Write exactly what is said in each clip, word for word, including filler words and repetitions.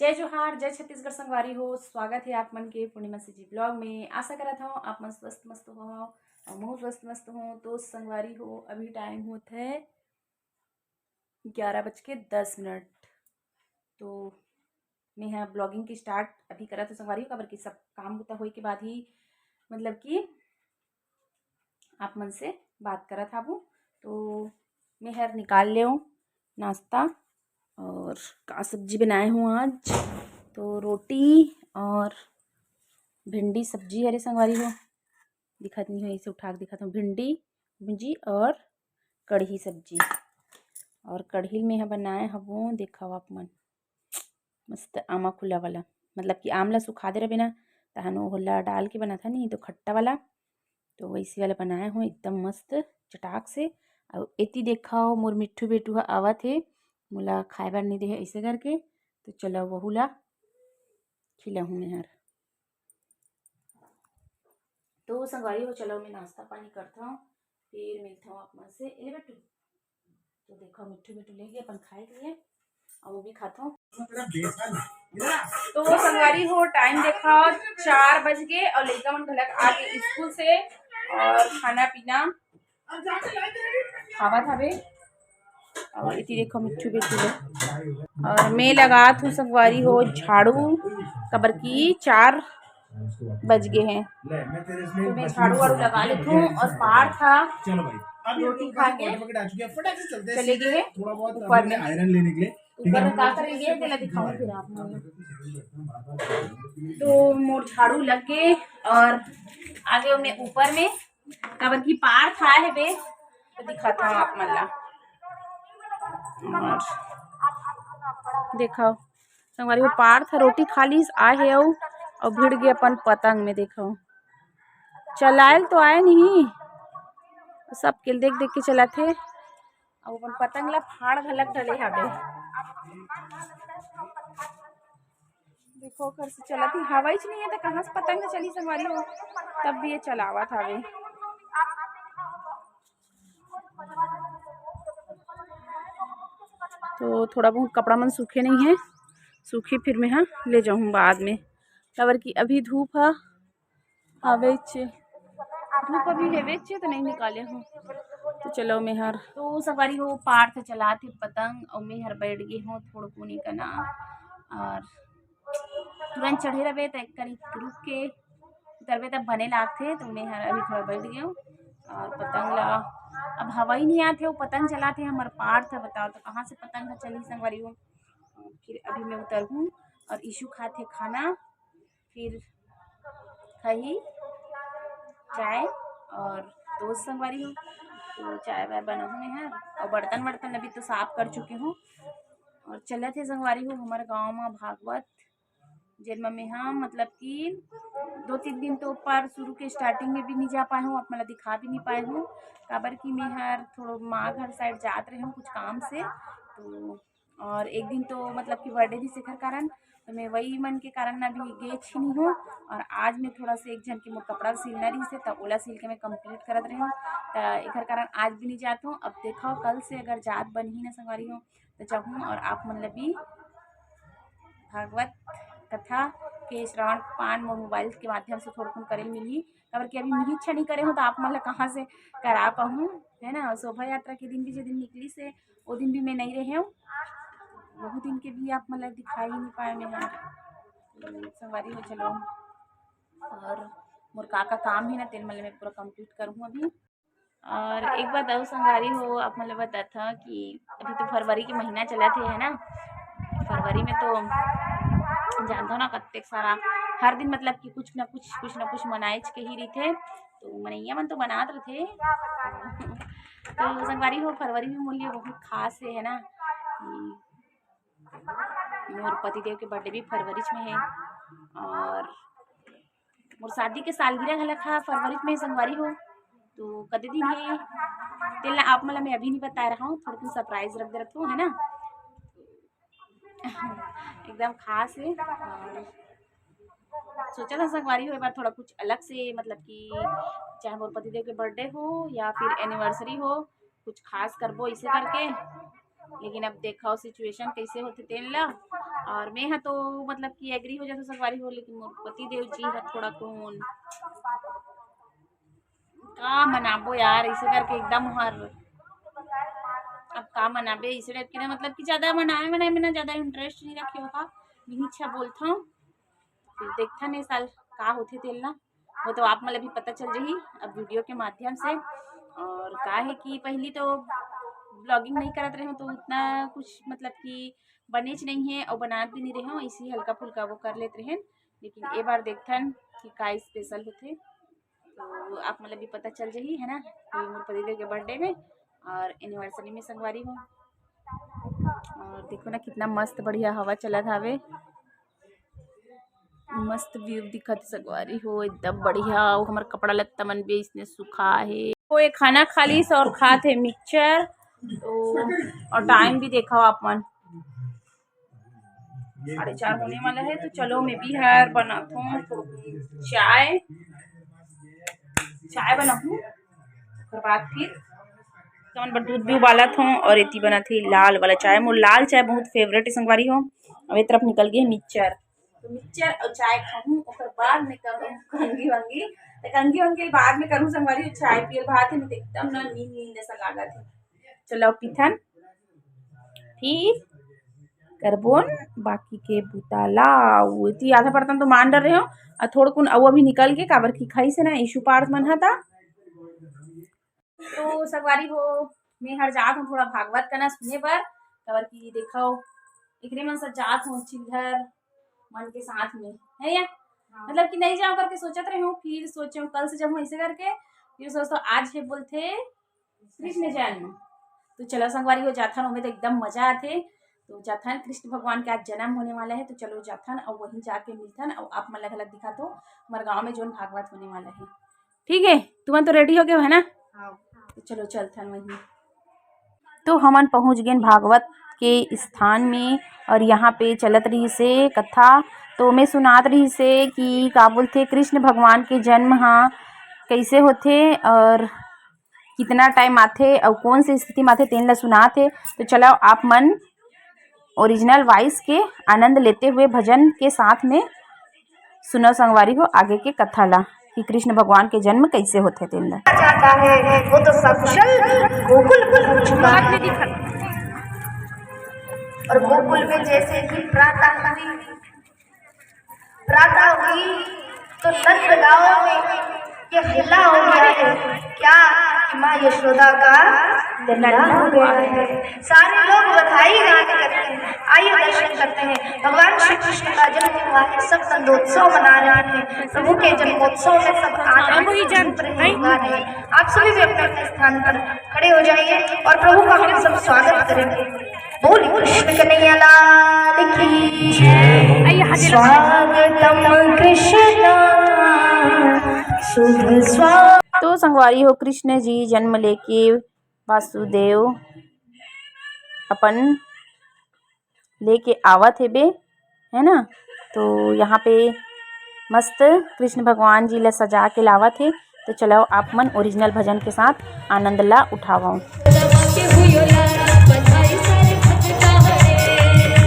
जय जोहार, जय छत्तीसगढ़ संगवारी हो। स्वागत हे आप मन के पूर्णिमा सीजी vlog में। आशा करत हव आप मन स्वस्थ मस्त हो अउ महू स्वस्थ मस्त हो। तो संगवारी हो, अभी time होत हे ग्यारह बज के दस मिनट। तो मैं ह vlogging के start अभी करत हव संगवारी हो, काबर कि सब काम बुता होए के बाद ही मतलब कि आप मन से बात करत हाबू। तो मैं हर निकाल लेव नाश्ता और का सब्जी बनाए हूँ आज। तो रोटी और भिंडी सब्जी हरे संगवारी हो, दिखत नहीं हो, इसे उठा के दिखत हूँ। भिंडी भुंजी और कढ़ी सब्जी। और कढ़ी में ह बनाए हबो, देखव आप मन, मस्त आमा खुला वाला, मतलब कि आम ला सुखा दे रहे ना, तहन ओला डाल के बनाथा नहीं तो खट्टा वाला। तो वैसे वाला बनाए हूँ एकदम मस्त चटाक से। अउ एती देखव, मोर मिट्ठू बेटू ह आवत हे, मोला खाए बर नहीं दे हे ऐसे करके। तो चलो वहू ला खिलाहूँ मैं हर। तो संगवारी हो, चलो मैं नाश्ता पानी करता हूँ, फिर मिलता हूँ आप मन से। ए ले बेटू, तो देखव मिट्ठू मिट्ठू लेगे अपन खाए के लिए, अउ वो भी खाथों। तो संगवारी हो, time देखव चार बज गे अउ लइका मन घलक आगे स्कूल से अउ खाना पीना खावत हवे। अउ एती देखव मिट्ठू बेटू हे। अउ मैं लगात हूँ संगवारी हो झाड़ू, काबर कि चार बज गे हे। तो मैं झाड़ू वाड़ू लगा लेथों अउ पार्थ ह रोटी खा के चले गे हे ऊपर में। ऊपर में का करे गे हे, तेला दिखाऊँ फिर आप मन। तो मोर झाड़ू लग गे अउ आगे मैं ऊपर में, काबर कि पार्थ आए हे बे, तो दिखाता हूँ आप मन ला। अउ देखव संगवारी हो, पार्थ रोटी खा लिस, आए हे अउ, अउ भिड़ गे अपन पतंग में। देखव, चलायल तो आए नहीं, सबके देख देख के चलाथे। अउ अपन पतंग ला फाड़ घलक डले हवे। देखव, ओकर से चलत ही, हवाईच नहीं हे, तो कहाँ से पतंग चली संगवारी हो? तब भी ये चलावत हवे। तो थोड़ा बहुत कपड़ा मन सूखे नहीं हे, सूखी फिर मैं ह ले जाहूँ बाद में, काबर कि अभी धूप ह हवेच, धूप अभी हवेच, तो नहीं निकाले हूँ। तो चलो मैं हर तो संगवारी हो, पार्थ चलात हे पतंग अउ मैं हर बैठ गे हूँ थोड़कुनी कना। अउ तुरंत चढ़े रहबे त एक करी रुक के उतरबे तब बने लागथे। तो मैं हर अभी थोड़ा बैठ गे हूँ अउ पतंग ला, अब हवा ही नहीं आथे, वो पतंग चलात हे हमर पार्थ ह। बताओ तो कहाँ से पतंग ह चली संगवारी हो? फिर अभी मैं उतरहूँ अउ ईशु खाथे खाना, फिर खाही चाय अउ दोस्त संगवारी हो। तो चाय वाय बनाहूँ मैं हर, अउ बर्तन वर्तन अभी तो साफ कर चुके हूँ। अउ चलत हे संगवारी हो हमर गाँव म भागवत, जेन म मैं ह मतलब कि दो तीन दिन तो ऊपर शुरू के starting में भी नहीं जा पाए हूँ, आप मन ला दिखा भी नहीं पाए हूँ, काबर कि मैं हर थोड़ा माँ घर side जात रहे हूँ कुछ काम से। तो अउ एक दिन तो मतलब कि birthday भी, एकर कारण तो मैं वही मन के कारण ना भी गेच ही नहीं हूँ। अउ आज मैं थोड़ा से एक झन के मोर कपड़ा सिलना रहिस हे, त ओला सिल के मैं complete करत रहे हूँ, त एकर कारण आज भी नहीं जात हूँ। अब देखव कल से अगर जात बनही ना संगवारी हो, तो जाहूँ अउ आप मन ला भी भागवत कथा के श्रवण पान मोर mobile के माध्यम से थोड़कुन करे मिलही, काबर कि अभी मैं इच्छा नहीं करे हूँ, तो आप मन ला कहाँ से करा पाहूँ, है ना? शोभा यात्रा के दिन भी, जे दिन निकलिस हे, वो दिन भी मैं नहीं रहे हूँ, बहुत दिन के भी आप मन ला दिखाई नहीं पाए मैं ह। तो संगवारी हो, चलो, अउ मोर का का काम हे ना, तेन मन ला मैं पूरा complete करहूँ अभी। अउ एक बात अउ संगवारी हो, आप मन ला बताथव कि अभी तो फरवरी के महीना चलत हे, है ना? फरवरी में तो जानथव ना, कतेक सारा हर दिन मतलब कि कुछ ना कुछ, कुछ ना कुछ मनाएच के ही रहिथे। तो मनइया मन तो मनात रहिथे। तो संगवारी हो, फरवरी भी मोर लिए बहुत खास हे, है ना? कि मोर पतिदेव के birthday भी फरवरीच में हे अउ मोर शादी के सालगिरह घलक ह फरवरीच में हे संगवारी हो। तो कते दिन हे, तेला आप मन ला मैं अभी नहीं बताए रहा हूँ, थोड़ा दिन surprise रख दे रहा हूँ, है ना? एकदम खास हे। अउ सोचा था संगवारी हो, ए बार थोड़ा कुछ अलग से, मतलब कि चाहे मोर पतिदेव के birthday हो या फिर anniversary हो, कुछ खास करबो इसे करके। लेकिन अब देखा सिचुएशन कैसे होथे तेन ला। और मैं हा तो मतलब कि एग्री हो जाथों संगवारी हो, लेकिन मोर पति देव जी हा थोड़ा कौन का मनाबो यार, ऐसे करके एकदम हर अब का मनाबे, ऐसे टाइप के ना, मतलब कि ज्यादा मनाए मनाए में ना ज्यादा इंटरेस्ट नहीं रखे होगा, नहीं अच्छा बोलता हूँ। फिर देखथन ए साल का होथे तेल ना, वो तो आप मन ला भी पता चल जाही अब वीडियो के माध्यम से। और का है कि पहली तो ब्लॉगिंग नहीं करत रहे तो उतना कुछ मतलब कि बनेच नहीं है और बनात भी नहीं रहे, इसी हल्का फुल्का वो कर लेते रहे। लेकिन ए बार देखथन कि का स्पेशल होथे, तो आप मन ला भी पता चल जाही, है ना, कि मोर पति देव के बर्थडे में और एनिवर्सरी में संगवारी हो। और देखो ना कितना मस्त बढ़िया हवा चलत हावे, मस्त व्यू दिखत हे संगवारी हो, एकदम बढ़िया। अउ हमर कपड़ा लत्ता मन भी इसने सुखा हे। वो ये खाना खा लीस और खात हे मिक्सचर, तो और टाइम भी देखा आप मन साढ़े चार होने वाला है। तो चलो मैं भी हर बनात हूँ चाय, चाय बनाहूँ, ओकर बाद फिर हमन बर दूध भी उबालत हूँ और एती बनात हे लाल वाला चाय। मोर लाल चाय बहुत फेवरेट है संगवारी हो। अब ए तरफ निकल गए मिक्सचर, तो मिक्सचर और चाय खाऊँ, ओकर बाद में करूँ कंघी वंघी। तो कंघी वंघी बाद में करूँ संगवारी हो, चाय पियल भात है, नहीं तो एकदम ना नींद नींद जैसा लागत है। चलो पीथन फिर करबोन बाकी के बुता ला। वो इति आधा बर्तन तो मान डर रहे हो, और थोड़कुन अउ अभी निकल के काबर की खाई से ना ईशु पार्थ मन हा ता। तो संगवारी हो, मैं हर जात हूँ थोड़ा भागवत कना सुने बर, काबर की देखो एकरे मन से जात हूँ चिल्हर मन के साथ में, है या? हाँ। मतलब कि नहीं जाऊँ करके सोचत रहे हूँ, फिर सोचे हूँ कल से जब हूँ ऐसे करके, फिर सोचता हूँ आज है बोलते कृष्ण जन्म। तो चलो संगवारी हो जाथन, ओमे तो एकदम मजा आथे। तो जाथन, कृष्ण भगवान के आज जन्म होने वाला है, तो चलो जाथन और वहीं जाके मिलथन और आप मन ला घलक दिखाथों हमारे गाँव में जोन भागवत होने वाला है। ठीक है, तुमन तो रेडी हो गए हो, है ना? हाँ। तो चलो चलथन वहीं। तो हमन पहुँच गेन भागवत के स्थान में और यहाँ पे चलत रहिसे कथा। तो मैं सुनात रहिसे कि का बोलथे कृष्ण भगवान के जन्म हा कैसे होथे और कितना टाइम आथे अउ कौन से स्थिति में आथे तेन ला सुनात हे। तो चलो आप मन ओरिजिनल वॉइस के आनंद लेते हुए भजन के साथ में सुनो संगवारी हो आगे के कथा ला कि कृष्ण भगवान के जन्म कैसे होथे तेन ला। जाता है, वो तो सकुशल गोकुल पहुंच चुका है। और गोकुल में जैसे ही प्रातः हुई, प्रातः हुई तो नंद गांव में ये हल्ला हो गया है। क्या? कि माँ यशोदा का लल्ला हो गया है। सारे लोग बधाई गाने लगे हैं। आइए दर्शन करते हैं, भगवान श्री कृष्ण का जन्म हुआ है, सब नंदोत्सव मना रहे हैं। प्रभु के जन्मोत्सव में सब आनंद से झूम रहे हैं, गा रहे हैं। आप सभी भी अपने अपने स्थान पर खड़े हो जाइए और प्रभु का हम सब स्वागत करेंगे। बोल कृष्ण कन्हैया लाल की जय। स्वागतम कृष्ण शुभ स्वागत। तो संगवारी हो, कृष्ण जी जन्म लेके वासुदेव अपन लेके आवत हेबे, है ना? तो यहाँ पे मस्त कृष्ण भगवान जी ला सजा के लावत हे। तो चलो आप मन ओरिजिनल भजन के साथ आनंद ला उठावो।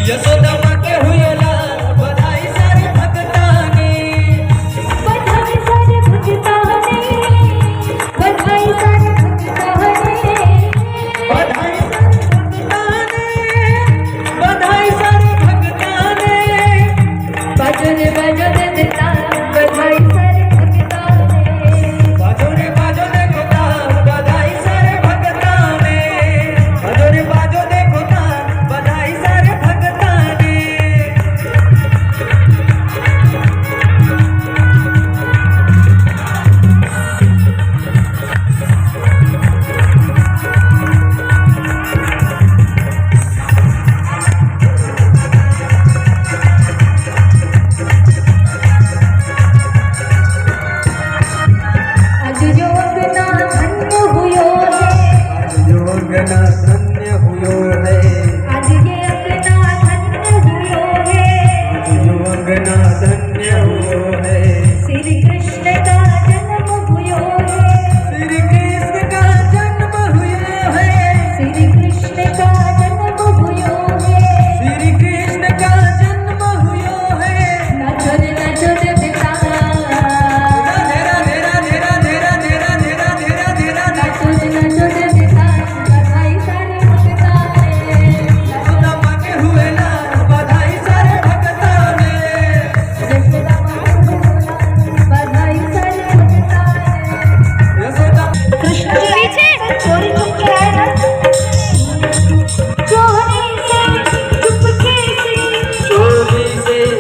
यशोदा माँ के हुयोला, बधाई सारे भक्ता ने। बधाई सारे भक्ता ने, बधाई सारे भक्ता ने। बधाई सारे भक्ता ने, बधाई सारे भक्ता ने। बाजो रे बाजो रे बेटा, बधाई सारे भक्ता ने। बाजो रे बाजो देखो ता, बधाई सारे भक्ता ने। बाजो रे बाजो देखो ता, बधाई सारे भक्ता ने।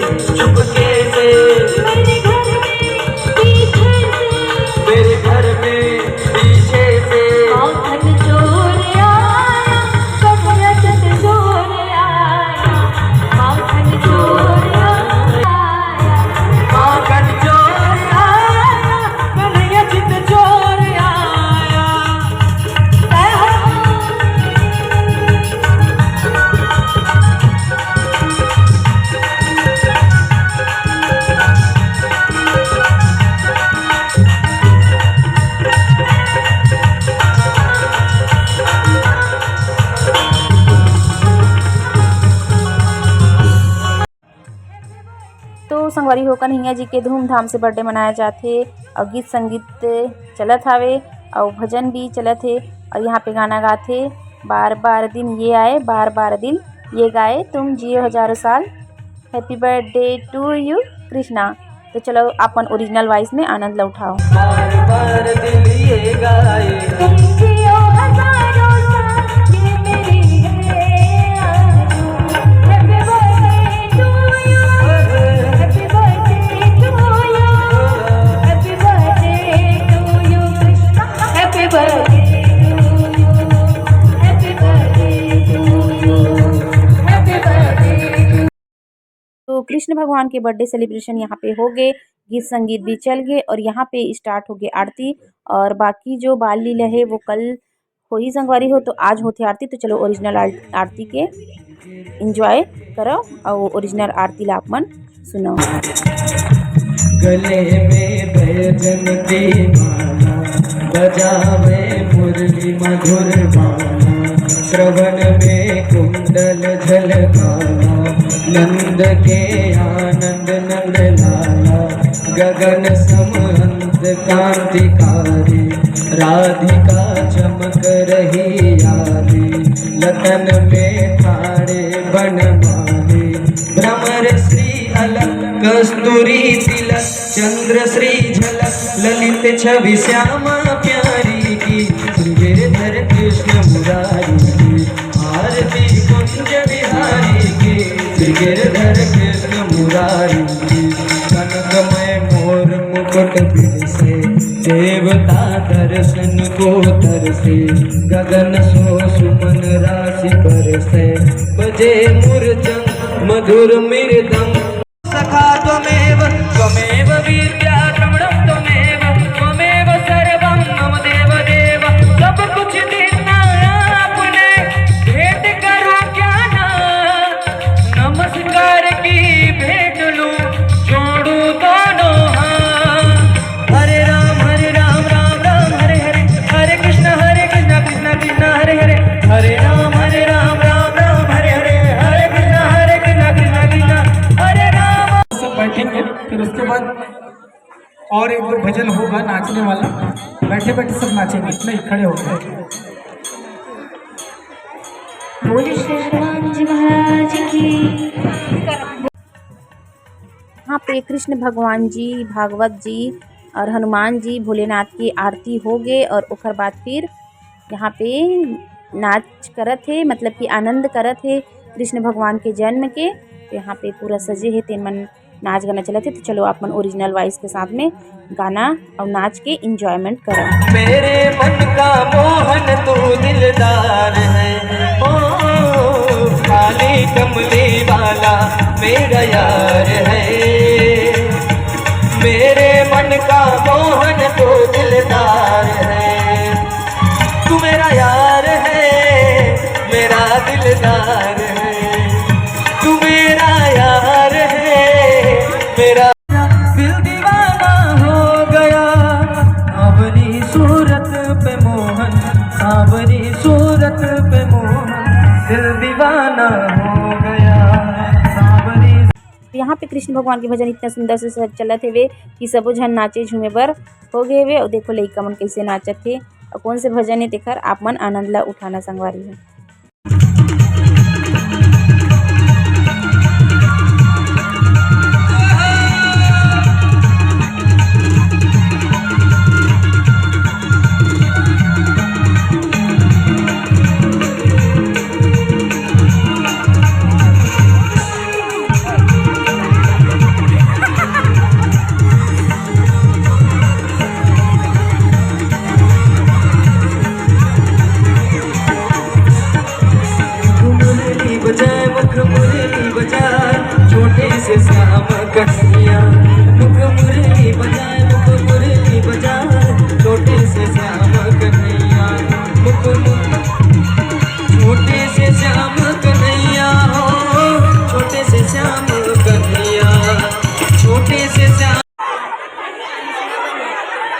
चुपके से मेरे घर में पीछे से, मेरे घर में पीछे से। माखन चोर आया, कन्हैया चित चोर आया, माखन चोर आया, माखन चोर आया, कन्हैया चित चोर आया। जय हो। तो संगवारी हो, कन्हैया जी के धूमधाम से बर्थडे मनाया जाथे अउ गीत संगीत चलत हावे अउ भजन भी चलत हे। अउ यहाँ पे गाना गाथे, "बार बार दिन ये आए, बार बार दिन ये गाए, तुम जियो हजारों साल, happy birthday to you Krishna." तो चलो, अपन ओरिजिनल वॉइस में आनंद ला उठाओ। बार बार दिल ये गाए, तुम जियो हजारों साल, ये मेरी है आरज़ू। Happy birthday to you, happy birthday to you, happy birthday to you Krishna, happy birthday to you, happy birthday to you, happy birthday to you। तो कृष्ण भगवान के बर्थडे सेलिब्रेशन यहाँ पे हो गए, गीत संगीत भी चल गए और यहाँ पे स्टार्ट हो गए आरती। और बाकी जो बाल लीला है वो कल होही संगवारी हो, तो आज होथे आरती। तो चलो ओरिजिनल आर-, आरती के एंजॉय करो और ओरिजिनल आरती ला आप मन सुनो। गले में बैजंती माला, बजावे मुरली मधुर माला, श्रवण में कुंडल झलकाला, नंद के आनंद नंद लाला, गगन सम अंत कांतिकारी, राधिका चमक रही यारी, लतन में ठाड़े बनमाली, भ्रमर श्री अलक कस्तूरी तिलक, चंद्र श्री झलक ललित छवि श्यामा प्यारी की, गिरधर कृष्ण मुरारी की, आरती कुंज बिहारी की, गिरधर कृष्ण मुरारी की। कनकमय मोर मुकुट बिरसे, देवता दर्शन को तरसे, गगन सो सुमन राशि बरसे, बजे मुरचंग मधुर मृदंग। सखा त्वमेव, त्वमेव विद्या द्रविणं त्वमेव, त्वमेव सर्वं मम देव देव। सब कुछ देना आपने, भेंट करूं क्या ना, नमस्कार की भेंट लूं, जोड़ूं दोनों हाथ। हरे राम हरे राम राम राम हरे हरे, हरे कृष्णा हरे कृष्णा कृष्णा कृष्णा हरे हरे, हरे राम हरे राम राम राम हरे हरे, हरे कृष्णा हरे कृष्णा कृष्णा कृष्णा हरे राम। सब बैठेंगे, फिर उसके बाद और एक दो भजन होगा नाचने वाला, बैठे बैठे सब नाचेंगे, नहीं खड़े होकर। बोले श्री हनुमान जी महाराज की। यहाँ पे कृष्ण भगवान जी, भागवत जी और हनुमान जी, भोलेनाथ की आरती हो गए और ओकर बाद फिर यहाँ पे नाच करत हे, मतलब कि आनंद करत हे कृष्ण भगवान के जन्म के। तो यहाँ पे पूरा सजे हे, तेन मन नाच गाना चलत हे। तो चलो आप मन ओरिजिनल वॉइस के साथ में गाना और नाच के एंजॉयमेंट करो। मेरे मन का मोहन तू दिलदार है, ओ, काली कमली वाला मेरा यार है। मेरे मन का मोहन तू दिलदार है, तू मेरा यार है, मेरा दिलदार है, तू मेरा यार है, मेरा दिल दीवाना हो गया। सांवरी सूरत पे मोहन, सांवरी सूरत पे मोहन, दिल दीवाना हो गया। सांवरी यहाँ पे कृष्ण भगवान के भजन इतना सुंदर से स-, चलत हेवे कि सबो झन नाचे झूमे बर हो गए हेवे। और देखो लइका मन कैसे नाचत हे और कौन से भजन हे, तेखर आप मन आनंद ला उठाना संगवारी हो। श्याम कन्हैया, मुख मुरली बजाए, मुख मुरली बजाए, छोटे से श्याम कन्हैया, मुख मुरली, छोटे से श्याम कन्हैया हो, छोटे से श्याम कन्हैया, छोटे से श्याम।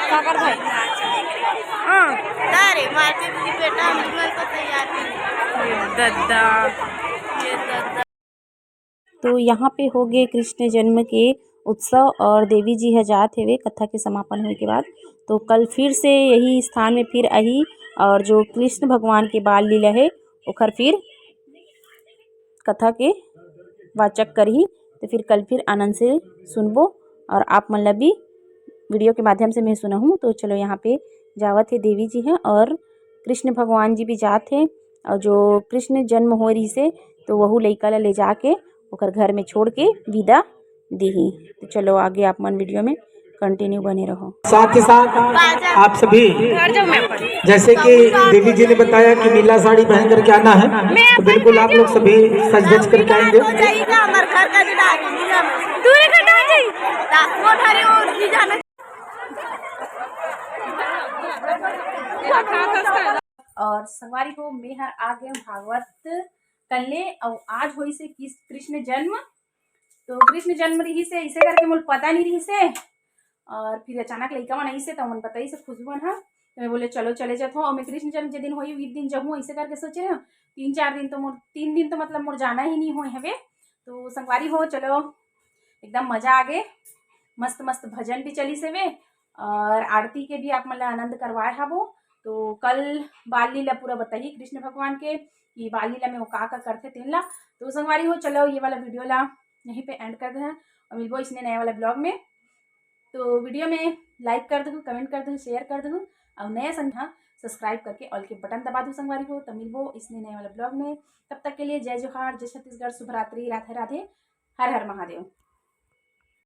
सागर भाई, हाँ। अरे, मारती दीदी, बेटा, हम तुम्हारे को तैयार नहीं। ये दद्दा, ये दद्दा। तो यहाँ पे हो गए कृष्ण जन्म के उत्सव और देवी जी ह जात हेवे कथा के समापन होए के बाद। तो कल फिर से यही स्थान में फिर आही और जो कृष्ण भगवान के बाल लीला है ओखर फिर कथा के वाचक करही। तो फिर कल फिर आनंद से सुनबो और आप मन ला भी वीडियो के माध्यम से मैं सुनाहूँ। तो चलो, यहाँ पे जावत हे देवी जी हैं और कृष्ण भगवान जी भी जात हे और जो कृष्ण जन्म हो रही से तो वहू लइका ला ले जाके ओकर घर में छोड़ के विदा दीही। तो चलो, आगे आप मन वीडियो में कंटिन्यू बने रहो। साथ ही साथ आप सभी, जैसे कि देवी जी ने बताया कि नीला साड़ी पहन करके आना है, तो बिल्कुल आप लोग सभी सज धज करके आएंगे। दूर खड़ा हो जाइए। और संगवारी हो, मैं हर आ गए भागवत कल्ले, और आज होई से किस कृष्ण जन्म। तो कृष्ण जन्म रही से इसे करके मोल पता नहीं रही से, और फिर अचानक लइका मन आई से तो मन बताई से खुशबू मन हा, तो मैं बोले चलो चले जात हो, और मैं कृष्ण जन्म जे दिन होई उस दिन जहूँ ऐसे करके सोचे रहे। तीन चार दिन तो मोर, तीन दिन तो मतलब मोर जाना ही नहीं होए हवे। तो संगवारी हो, चलो एकदम मजा आ गए, मस्त मस्त भजन भी चली से वे और आरती के भी आप मन ला आनंद करवाए हबो। तो कल बाल लीला पूरा बताही कृष्ण भगवान के कि बाल लीला में वो का का करथे तेन ला। तो संगवारी हो, चलो ये वाला वीडियो ला यहीं पे एंड कर दे और मिलबो इसने नए वाला ब्लॉग में। तो वीडियो में लाइक कर दू, कमेंट कर दू, शेयर कर दू और नया संग हाँ सब्सक्राइब करके ऑल के बटन दबा दू संगवारी हो। तो मिलबो इसने नए वाला ब्लॉग में। तब तक के लिए जय जोहार, जय छत्तीसगढ़, शुभ रात्रि, राधे राधे, हर हर महादेव।